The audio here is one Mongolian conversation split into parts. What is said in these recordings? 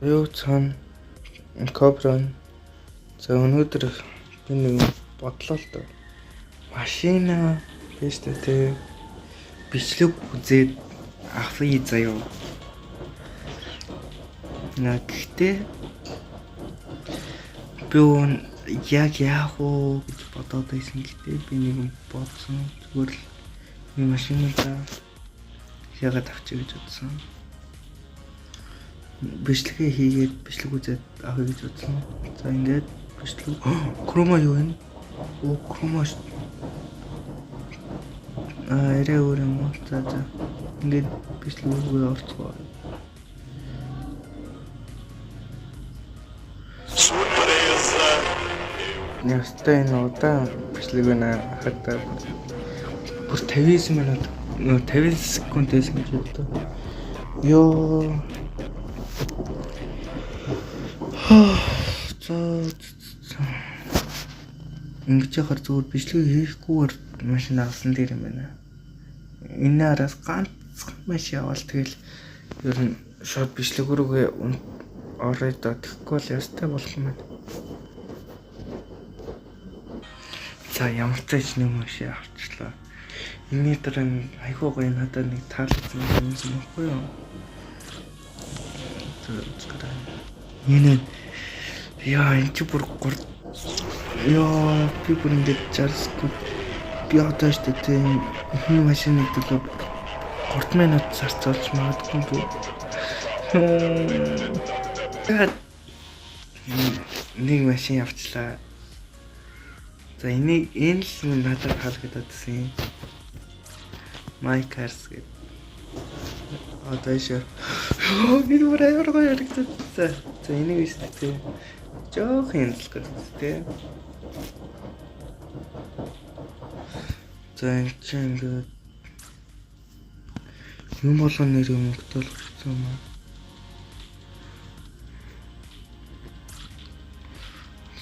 Юу цаана Коброн. За өнөөдөр би нэг бодлоо л доо. Машина биш үү те. Бичлэг үзээд авъя заяа. Наа гэхдээ би яг яах уу гэж бодоод байсан. Гэхдээ би нэг юм бодсон. Зүгээр л нэг машинаа яагаад авчих гэж бодсон. Бичлэгээ хийгээд бичлэг үзээд авъя гэж бодсон. За ингээд бичлэг Chroma юу вэ? Оо Chroma шүү. Аа арай өөр юм уу? За за. Ингээд бичлэг рүү орцгоо. Surpresa! Ястай энэ удаан бичлэг байна. Хатаа. Бүр 59 минут нөө 50 секунд байсан гэж бодлоо. Йоо. За за. Ингэж яхаар зүгээр бичлэг хийхгүйгээр машин авсан дээр юм байна. Энэ араас ганцхан машин авал тэгэл ер нь шууд бичлэг рүүгээ орё доо. Тэгэхгүй бол ястай болох юм байна. За ямар ч ч нэг машин авчлаа. Энэний дараа нэг айгүй гоё надад нэг таалагдсан юм юм баггүй юу? За энэ яа энэ чи бүр гур яа би бүр ингэж 60 секунд би одоо шүү дээ тийм эхний машины төлөө 3 минут зарцуулж магадгүй юм бүү. Тэгээд нэг машин авчлаа. За энийг энэ л надад таалагдаад байсан юм. My Cars гэдэг. Одоо шээ. Би бүр амар гоё харагдаад. За за энийг биш үү? Жоох янзлах гэдэг тий. За энэ чинь ингээд юм болгон нэр юм өнгөтэй болгочихсон юм аа.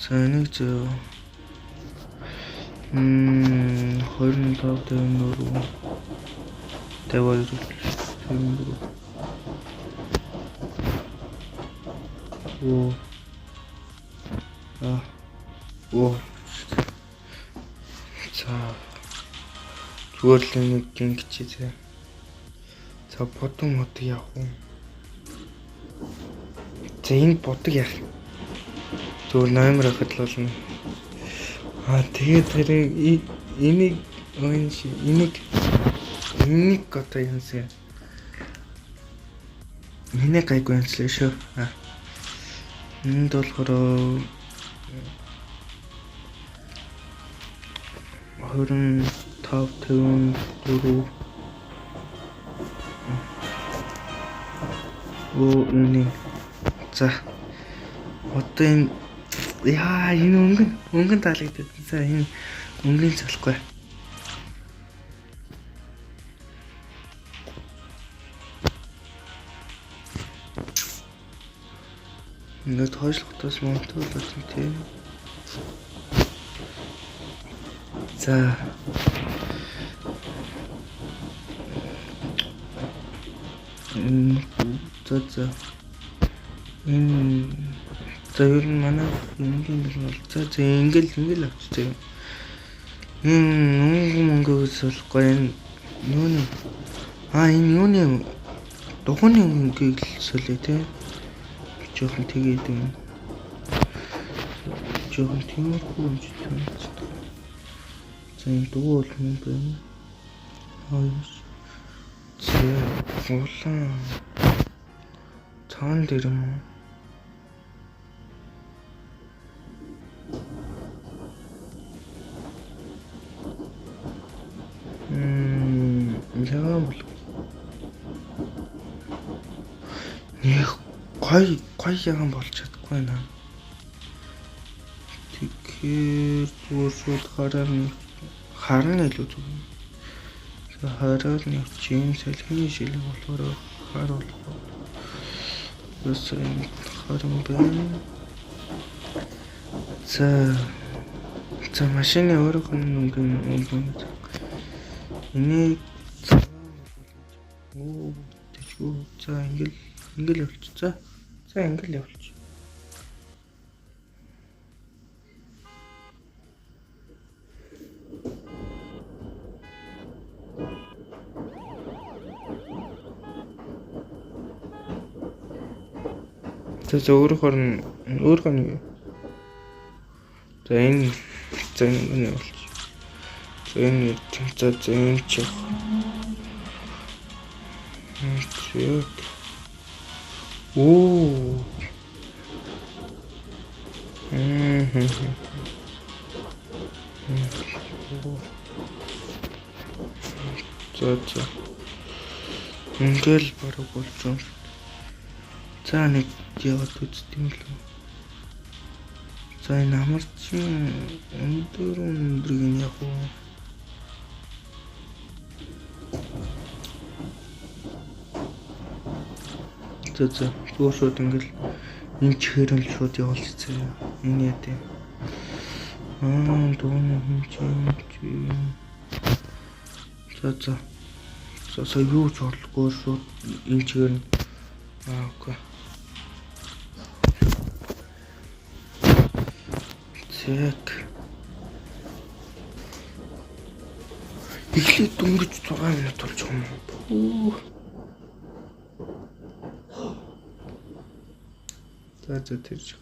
За энийг зөө 25 54 52 54. Оо. А. Оо. За. Зүгээр л нэг гинг чи зэ. За бодон мод яах вэ? За энэ бодог яах юм? Зүгээр номер авахд л болно. Аа тэгээд тэр энийг өн ши энийг энийг одоо юмсаа. Миний гайгүй юмслээ шүү. Аа. Энд болохоор 25 54 оо үний. За одоо энэ яа энэ өнгөн таалагдаад. За энэ өнгийн цалахгүй. Ингээд хойшлохтоос монтол болсон тийм. За. За за. Энэ за ер нь манай өнгийн бэл бол за за ингээл авчихсан юм. Энэ өнгө мөнгө гэж болохгүй энэ юуны аа энэ юуны дугууны өнгийг л солио тий. Жохон тэгээд юм. Жохон тиймэрхүү юм шиг санагддаг. За энэ дугуй бол мөн байна. Хоёр. За улаан. Цаан дээр юм уу? Яа бол. Них гой гой ягаан болж чадахгүй байна. Тэгэхээр зүгээр шууд хараар харна илүү зүг. За хараар нэг чим салхины шилэг болохоор хар болох. Бас энэ хар юм байна. За за машины өөрийнх нь өнгө өнгө. Энийг оо тэжгүй. За ингээл ингээл явчих. За За ингээл явуулчих. За за өөрөөр нь өөрөөр нь за энэ за энэ явуулчих. За энэ за за энэ ч явах. Оо. За за. Ингээл бараг болж юм. За нэг яваад үздэг юм лөө. За энэ амарчин өндөр өндрийг нь яг уу. За за зүгээр шууд ингээл энэ чихээр нь шууд явуулчихсан. Энэ яа тийм. Аа дүүн хэмжээ. За за. За сая юу ч орлохгүй шууд энэ чигээр нь аа окей. Зэг. Эхлээд дөнгөж 6 минут болж байгаа юм уу? За за тэр шиг.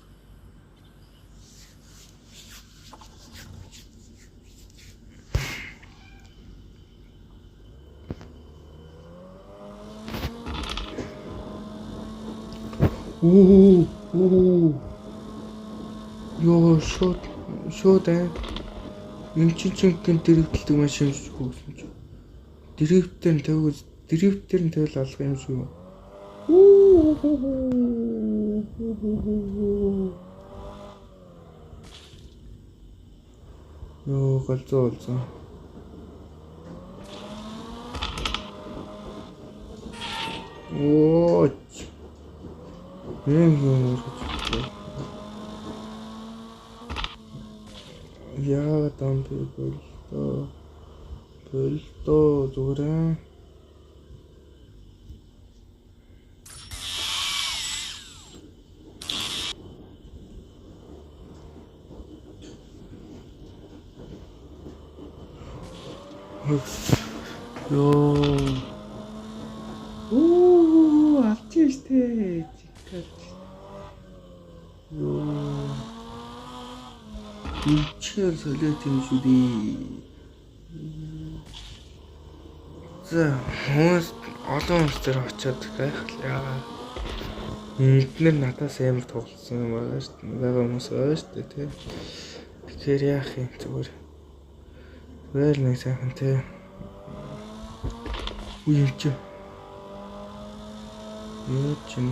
Оо оо. Йоо шууд шууд аа. Энд чинь гинт дрифтэлдэг машин шиг гэсэн чинь. Дрифтээр нь тавиул дрифтээр нь тавиул алга юм шиг. Йоо галзуу болсон. Оо. Юм юм өргөж. Яагаад ам би болдоо. Болдоо зүгээр ээ. Йоо. Оо, авчих штэ. Йоо. Ичээр солиот юм шүү дээ. За, хүмүүс олон хүмүүс дээр очиод гайхлаа. Эднэр надаас амар тоглосон юм байгаа шүү дээ. Байгаа хүмүүс байгаа шүү дээ, тий. Тэгэхээр яах юм зүгээр. Зүгээр нэг сайхан тий. Үгүй юм чи. Юу ч юм.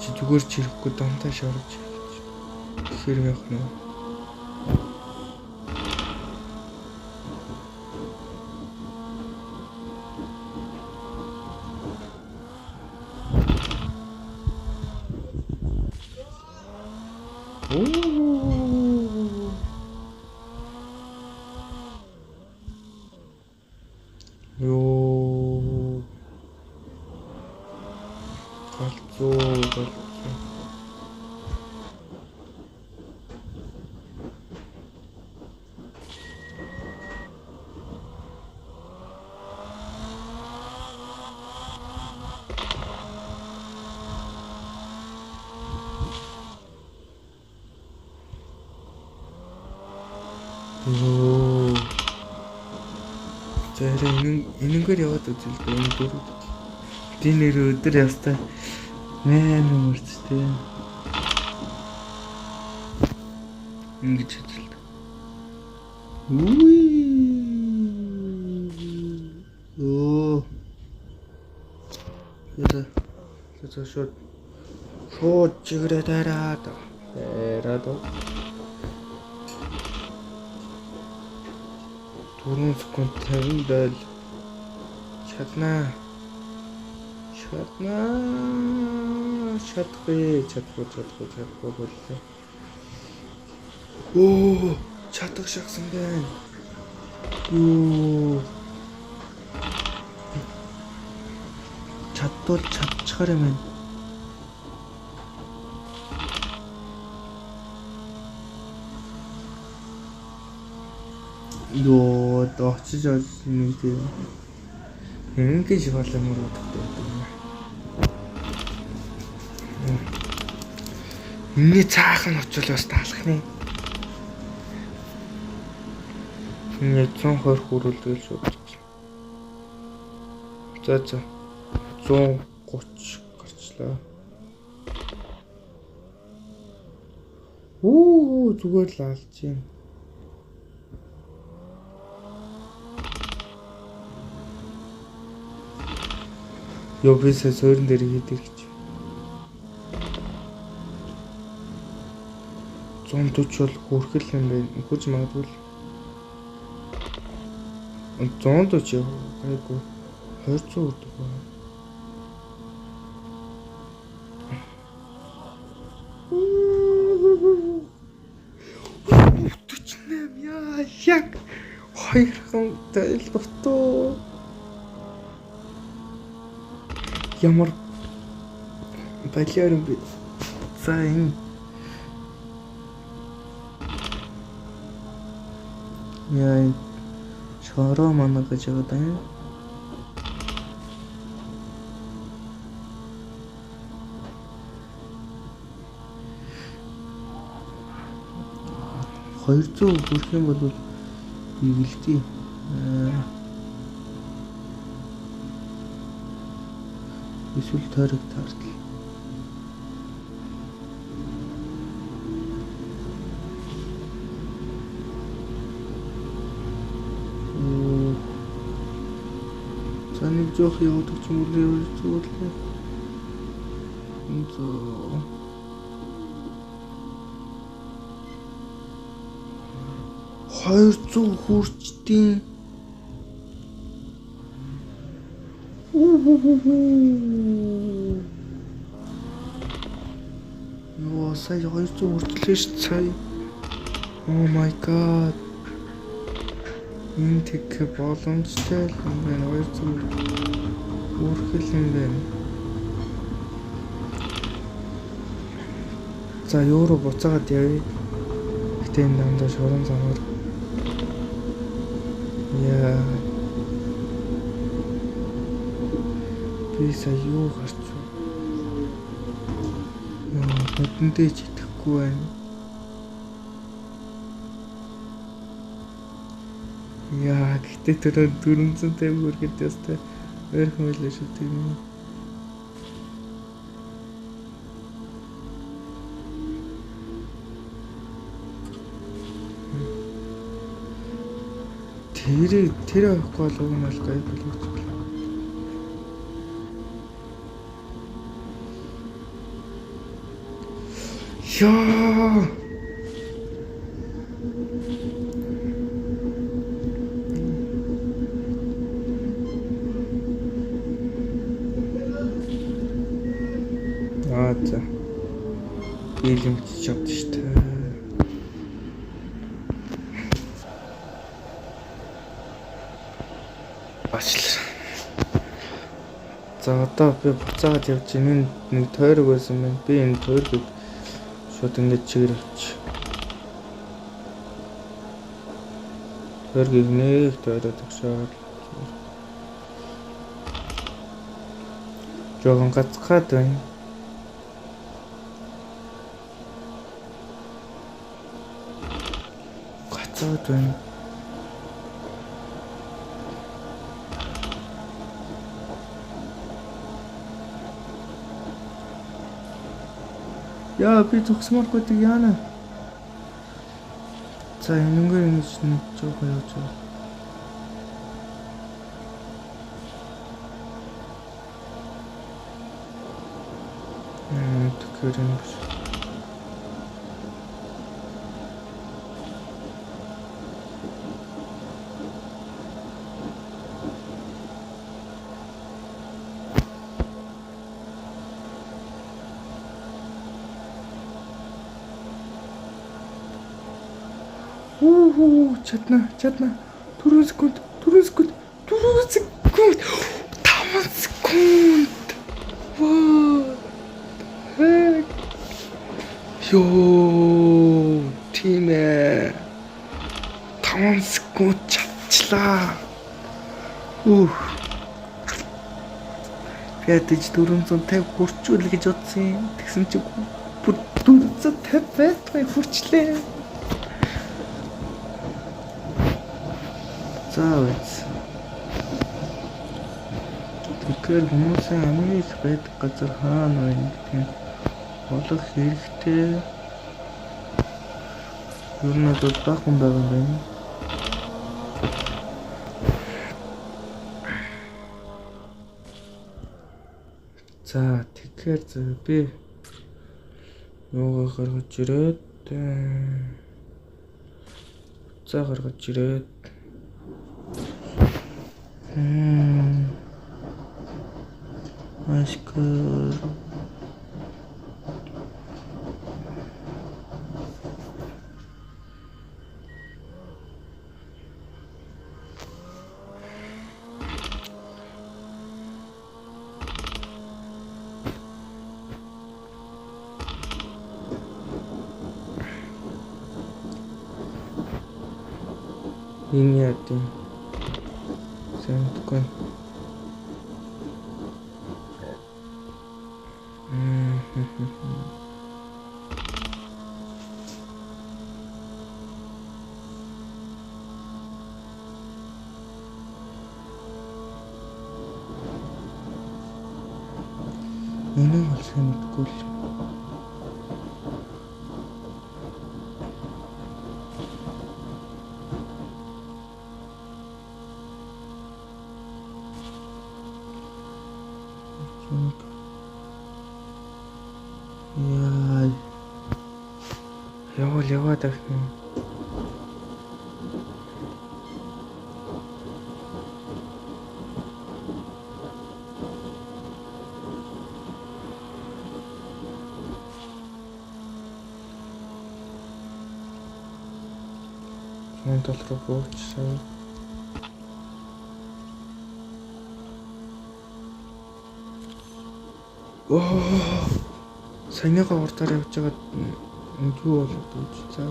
Чи зүгээр чирэхгүй дантаа шорж. Тэгэхээр явах нь. Оо. Йоо. Галзуу галзуу. Йоо. За энэнгээр яваад үзэл дээ. Энэ дөрөв. Би нэр өдөр явстай мэн өмөрч тээ. Ингэж үзэл. Үгүй. Йоо. За. За шууд шууд чигрээ дараад. Дараад. 4 секунд 50 дойл. Чаднаа. Чаднаа. Чадахгүй, чадахгүй, чадахгүй, чадахгүй боллоо. Оо, чадах шахсан байна. Юу. Чадвал чадчихаар юм байна. Йоо, очиж очиж нэг тийм ингэж боломор бодогддог юм. Миний цаахан очвол бас таалах нэ. Миний 120 хүрүүлдэг л шууд. За за. 130 гарчлаа. Үү, зүгээр л алж юм. Йоо, би сая суурин дээр хийдэг гэж. 140 бол хүрхэл юм байна. Хурж магадгүй л. 140 яв. Гайгүй. 200 хүрдэг байна. Яа, яг хоёрхан тайлбартуу. Ямар балиар юм бэ? За энэ яа шороо мана гэж байгаа даа. 200 хүрэх юм бол эгэлдээ. Эсвэл тойрог таартал. За нэг жоох явдаг ч юм уу зүгээр л. За 200 хүрчдیں۔ Йоо, сая 200 хүрчлээ ш сая. Oh my god. Энэ тэг боломжтой л юм байна. 200 хүрхэл юм байна. За, евро буцаагаад явъя. Гэтэ энэ дандаа шорон замаар. Яа. Би сая юу гарч вэ? Яа, хөдөндөө ч итгэхгүй байна. Яа, гэтэ тэр 450 хүргээд ястай ойрхон байлаа шүү тийм үү? Тэр авахгүй бол уг нь бол гайгүй л гэж байна. Яа. Аа за. Ийлэмч чадсан шүү дээ. Бачлаа. За одоо би буцаагаад явж байна. Нэг тойрог байсан байна. Би энэ тойргийг шууд ингэж чигээр авчих. Тойргийг нэг тойроод өгшөөд. Жохон гацгаад байна. Гацаад байна. Яа, би зогсмооргүй гэдэг яана. За, энэнгээр ингэж нэг жоохон явж байгаа. Тэгэхээр энэ биш. Үу, чадна, чадна. 4 секунд, 4 секунд, 4 секунд, 5 секунд. Ваа. Heck. Йоо, тийм ээ. 5 секунд чадчлаа. Үх. Би ядаж 450 хүрчүүл гэж бодсон юм. Тэгсэн чи бүр 450 байтугай хүрчлээ. За үз. Тэгэхээр хүмүүсийн хамгийн их байдаг газар хаана вэ гэдгийг олох хэрэгтэй. Ер нь бол бага хүн байгаа юм байна. За тэгэхээр би юугаа гаргаж ирээд за гаргаж ирээд Ашкер энэ яа гэм сэнтгүй. Энийг бол сайн мэдэхгүй л. Яа. Явал яваад ах юм. Зүүн тал руу буучсан. Оо. Саяныхаа урдаар явж байгаад юу болоод гэж за.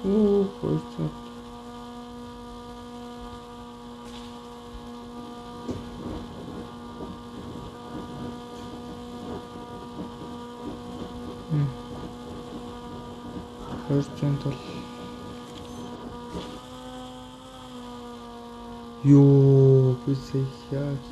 Оо, хоёрцаар. Хоёрцаан тал. Йоо, би сая яаж.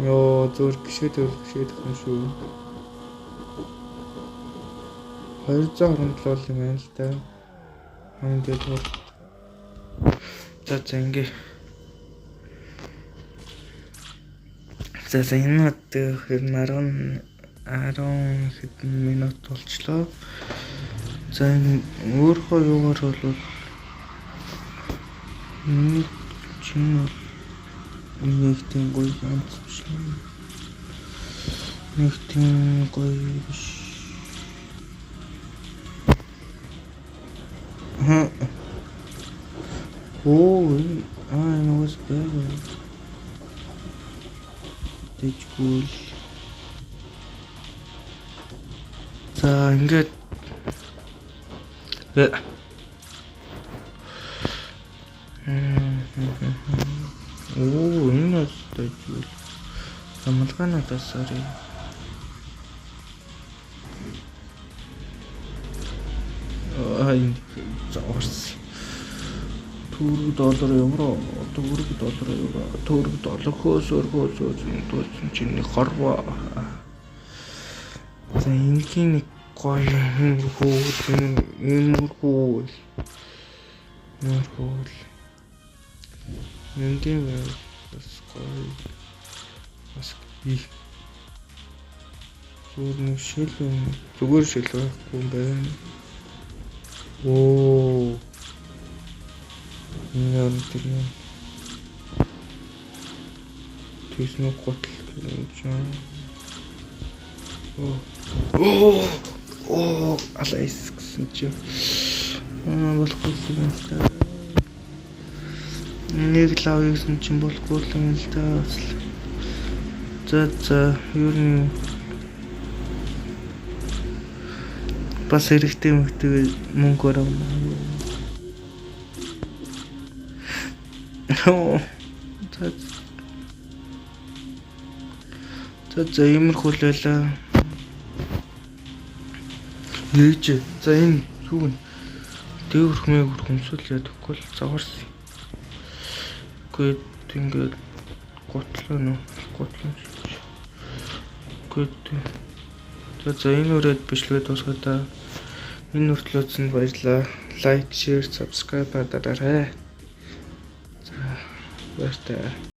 Йоо, зөөр гişэд гişэд юм шүү. 227 юм байна л да. Хамгийн дээд хурд. За за ингээ. За за энэ ер нь 10 хэдэн минут болчлоо. За энэ өөрийнхөө юугаар бол миний чинь бол нэг тийм гоё ганц биш. Нэг тийм гоё биш. Оо энэ энэ уус байгаа. Тэжгүүл. За ингээд оо энэ бас тэжгүүл. Амалгаануудаас sorry. Аа энэ зоорс. Төгрөг доллар евро, төгрөг доллар евро, төгрөг доллар хөөсөр хөөсөр дуусан чинь нэг хорвоо. За энгийн нэг гоё хөө иймэрхүү иймэрхүү энгийн бас гоё бас их зүгээр нэг шил юм зүгээр шил байхгүй юм байна. Оо энэ тэр юм. хийсэн үү гутал гэж. Оо. Оо, алайс гэсэн чи. Аа, болохгүй юм л та. Нэг л авъя гэсэн чинь болохгүй юм л та. За за, ер нь бас хэрэгтэй мэгтэй мөнгө орно. За за за, иймэрхүү л байлаа. Нээж. За, энэ юу вэ? Дээврх мээгүр хүмсүүл ядахгүй л заваарсан. Үгүй, ингээд гутлаа нөө гутлаа. Үгүй. За за, энэ үрээд бичлэгээ дуусгая та. Энэ хүртэл үзсэнд баярлалаа. Like, share, subscribe дараарай. За, баяртай.